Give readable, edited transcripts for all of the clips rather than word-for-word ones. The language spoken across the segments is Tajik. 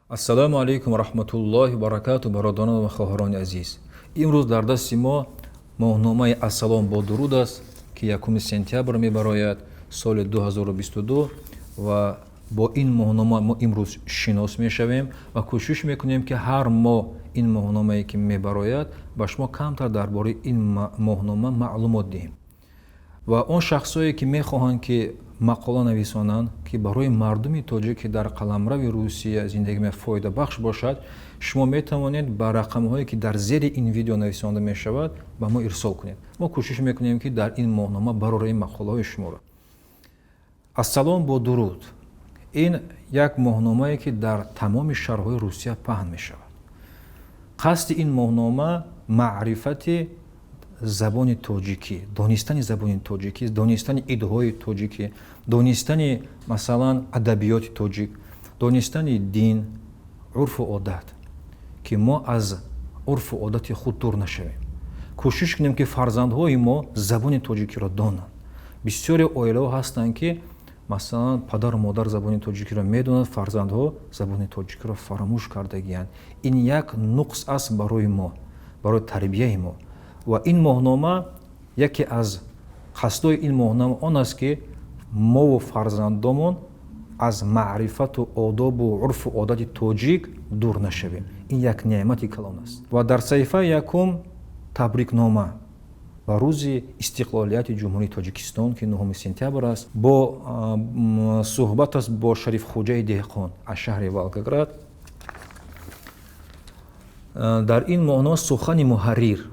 Ассалому алайкум ва раҳматуллоҳи ва баракату, бародарон ва хоҳарони азиз. Имрӯз дар дасти мо моҳномаи Ассалом бо дуруд аст, ки 1 сентябр мебарояд соли 2022 ва бо ин моҳнома мо имрӯз шинос мешавем ва кӯшиш мекунем, ки ҳар моҳ ин моҳномае ки мебарояд, ба шумо камтар дар бораи ин моҳнома маълумот диҳем. Ва он шахсое ки мехоҳанд, ки мақола нависонанд, ки барои мардуми тоҷик, ки дар қаламрави Русия зиндагӣ мекунад, фоидабахш бошад, шумо метавонед ба рақамҳое, ки дар зери ин видео нависонда мешавад, ба мо ирсол кунед. Мо кӯшиш мекунем, ки дар ин моҳнома барораем мақолаҳои шуморо. Ассалом бо дуруд ин як моҳномае, ки дар тамоми шаҳрҳои Русия паҳн мешавад. Қасди ин моҳнома маърифати забони тоҷикӣ, донистани забони тоҷикӣ, донистани идҳои тоҷикӣ, донистани, масалан, адабиёти тоҷик, донистани дин, урфу одат, ки мо аз урфу одати худ дур нашавем. Кӯшиш кунем, ки фарзандҳои мо забони тоҷикиро донанд. Бисёре оилаҳо ҳастанд, ки, масалан, падару модар забони тоҷикиро медонанд, фарзандҳо забони тоҷикиро фаромӯш кардагианд. Ин як нуқс аст барои мо, барои тарбияи мо. Ва ин моҳнома, яке аз қасдҳои ин моҳнома он аст, ки мову фарзандомон аз маърифату одобу урфу одати тоҷик дур нашавем. Ин як неъмати калон аст. Ва дар саҳифаи якум табрикнома ба рӯзи истиқлолияти Ҷумҳурии Тоҷикистон, ки 9 сентябр аст, бо суҳбат аст бо Шарифхӯҷаи деҳқон аз шаҳри Волгоград. Дар ин моҳнома сухани муҳаррир,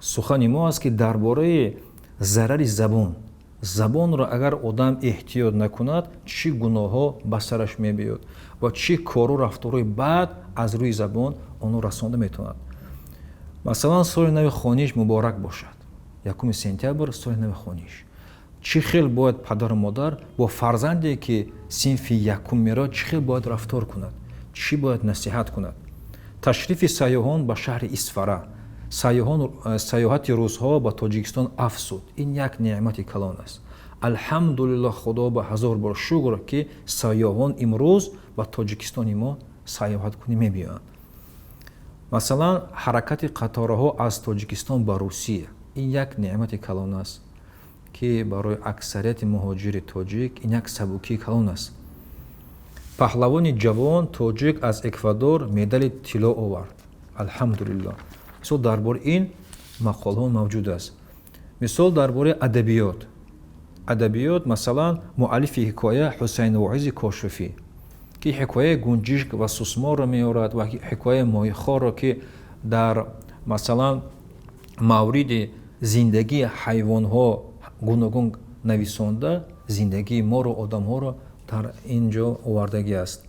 сухани мо аст, ки дар бораи зарари забон, забонро агар одам эҳтиёт накунад, чӣ гуноҳҳо ба сараш мебиёд ва чӣ кору рафторҳои бад аз рӯи забон онро расонда метавонад. Масалан, соли нави хониш муборак бошад, 1 сентябр, соли нави хониш. Чӣ хел бояд падару модар бо фарзанде, ки синфи якум меравад, чӣ хел бояд рафтор кунад, чӣ бояд насиҳат кунад? Ташрифи сайёҳон ба шаҳри Исфара, сайёҳати русҳо ба Тоҷикистон афзуд. Ин як неъмати калон аст. Алҳамдулиллоҳ, Худо ба ҳазор бор шукр, ки сайёҳон имрӯз ба Тоҷикистони мо сайёҳаткунӣ мебиёянд. Масалан, ҳаракати қатораҳо аз Тоҷикистон ба Русия, ин як неъмати калон аст, ки барои аксарияти муҳоҷири тоҷик ин як сабукии калон аст. Паҳлавони ҷавон тоҷик аз Эквадор медали тилло овард. Алҳамдулиллоҳ. Мисол, дар бораи ин мақолаҳо мавҷуд аст. Мисол, дар бораи адабиёт. Адабиёт, масалан, муаллифи ҳикоя Ҳусайн Воизи Кошифӣ, ки ҳикояи гунҷишк ва сусморро меорад ва ҳикояи моҳихорро, ки дар, масалан, мавриди зиндагии ҳайвонҳо гуногун нависонда, зиндагии моро, одамҳоро дар ин ҷо овардагӣ аст.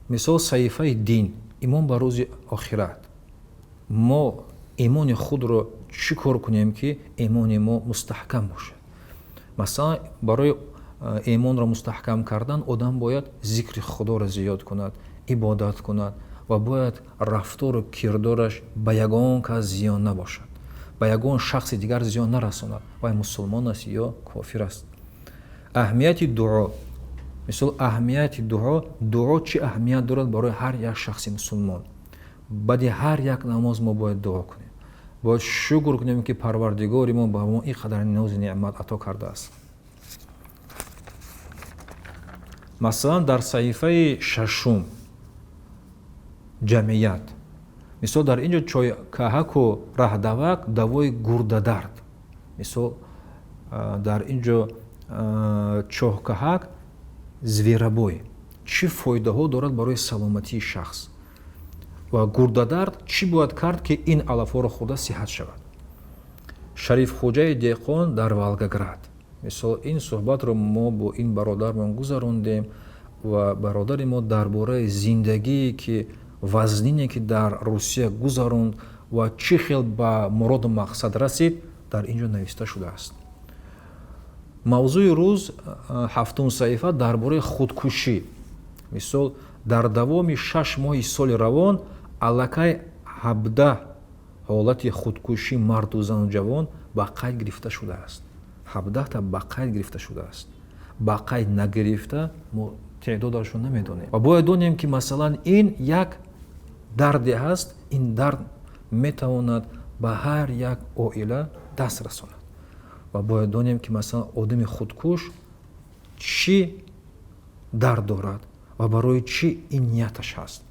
Мисол, саҳифаи дин, имон ба рӯзи охират. Мо имони худро чӣ кор кунем, ки имони мо мустаҳкам бошад? Масалан, барои имонро мустаҳкам кардан одам бояд зикри Худоро зиёд кунад, ибодат кунад ва бояд рафтору кирдораш ба ягон кас зиён набошад, ба ягон шахси дигар зиён нарасонад, вай мусулмон аст ё кофир аст. Аҳамияти дуо, мисол, аҳамияти дуо, дуо чӣ аҳамият дорад барои ҳар як шахси мусулмон? Баъди ҳар як намоз мо бояд дуо кунем, бояд шукр кунем, ки Парвардигори мо ба мо ин қадар нозу неъмат ато кардааст. Масалан, дар саҳифаи шашум ҷамъият, мисол, дар ин ҷо чойкаҳаку раҳдавак, давои гурдадард. Мисол, дар ин ҷо чоҳкаҳак, зверобой, чӣ фоидаҳо дорад барои саломатии шахс ва гурдадард чӣ бояд кард, ки ин алафҳоро хӯрда сиҳат шавад. Шарифхӯҷаи деҳқон дар Волгоград, мисол, ин суҳбатро мо бо ин бародармон гузарондем ва бародари мо дар бораи зиндагие, ки вазнине, ки дар Русия гузаронд ва чӣ хел ба муроду мақсад расид, дар ин ҷо нависта шудааст. Мавзӯи рӯз, ҳафтум саҳифа, дар бораи худкушӣ. Мисол, дар давоми 6 моҳи соли равон аллакай 17 ҳолати худкушӣ марду зану ҷавон ба қайд гирифта шудааст. 17та ба қайд гирифта шудааст. Ба қайд нагирифта мо Теъдодашро намедонем. Ва бояд донем, ки, масалан, ин як дарде ҳаст, ин дард метавонад ба ҳар як оила даст расонад. Ва бояд донем, ки, масалан, одами худкуш чӣ дард дорад ва барои чӣ ин нияташ ҳаст.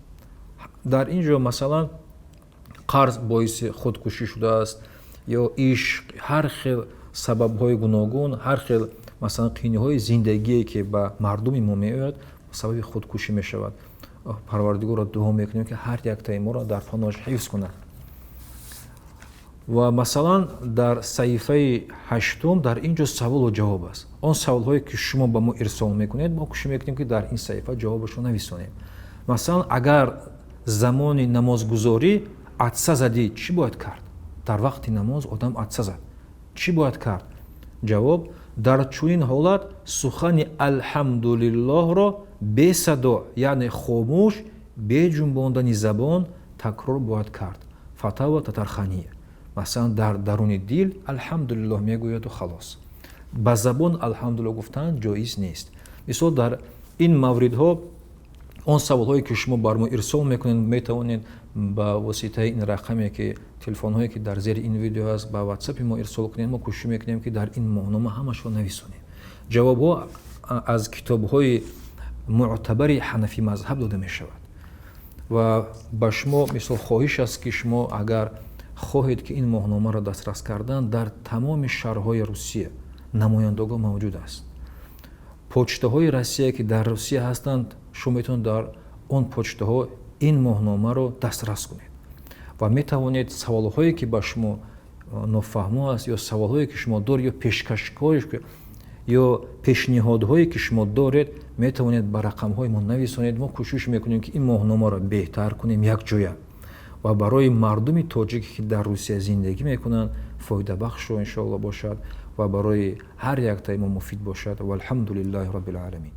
Дар ин ҷо, масалан, қарз боиси худкушӣ шудааст ё ишқ, ҳар хел сабабҳои гуногун, ҳар хел, масалан, қийниҳои зиндагие, ки ба мардуми мо меояд, сабаби худкушӣ мешавад. Парвардигорро дуо мекунем, ки ҳар яктаи моро дар паноҳаш ҳифз кунад. Ва, масалан, дар саҳифаи ҳаштум дар ин ҷо саволу ҷавоб аст. Он саволҳое, ки шумо ба мо ирсол мекунед, мо кӯшиш мекунем, ки дар ин саҳифа ҷавобашро нависонем. Масалан, агар замони намозгузорӣ атса задӣ, чӣ бояд кард? Дар вақти намоз одам атса зад, чӣ бояд кард? Ҷавоб: дар чунин ҳолат сухани алҳамдулиллоҳро бесадо, яъне хомӯш, бе ҷунбондани забон такрор бояд кард. Фатава Татархания. Масалан, дар даруни дил алҳамдулиллоҳ мегӯяду халос, ба забон алҳамдулиллоҳ гуфтан ҷоиз нест. Мисол, дар ин мавридҳо он саволҳое, ки шумо бар мо ирсол мекунед, метавонед ба воситаи ин рақаме, ки телефонҳое, ки дар зери ин видео аст, ба ватсапи мо ирсол кунед. Мо кӯшиш мекунем, ки дар ин моҳнома ҳамашро нависонем. Ҷавобҳо аз китобҳои муътабари ҳанафӣ мазҳаб дода мешавад. Ва ба шумо, мисол, хоҳиш аст, ки шумо агар хоҳед, ки ин моҳномаро дастрас кардан, дар тамоми шаҳрҳои Русия намояндагоҳ мавҷуд аст. Почтаҳои Россия, ки дар Русия ҳастанд, шумо метавонед дар он почтаҳо ин моҳномаро дастрас кунед ва метавонед саволҳое, ки ба шумо нофаҳмо аст, ё саволҳое, ки шумо доред, ё пешкашҳое ё пешниҳодҳое, ки шумо доред, метавонед ба рақамҳои мо нависонед. Мо кӯшиш мекунем, ки ин моҳномаро беҳтар кунем якҷоя ва барои мардуми тоҷике, ки дар Русия зиндагӣ мекунанд, фоидабахшо, иншоалло, бошад ва барои ҳар яктаи мо муфид бошад. Валҳамду лиллаҳи роббил оламин.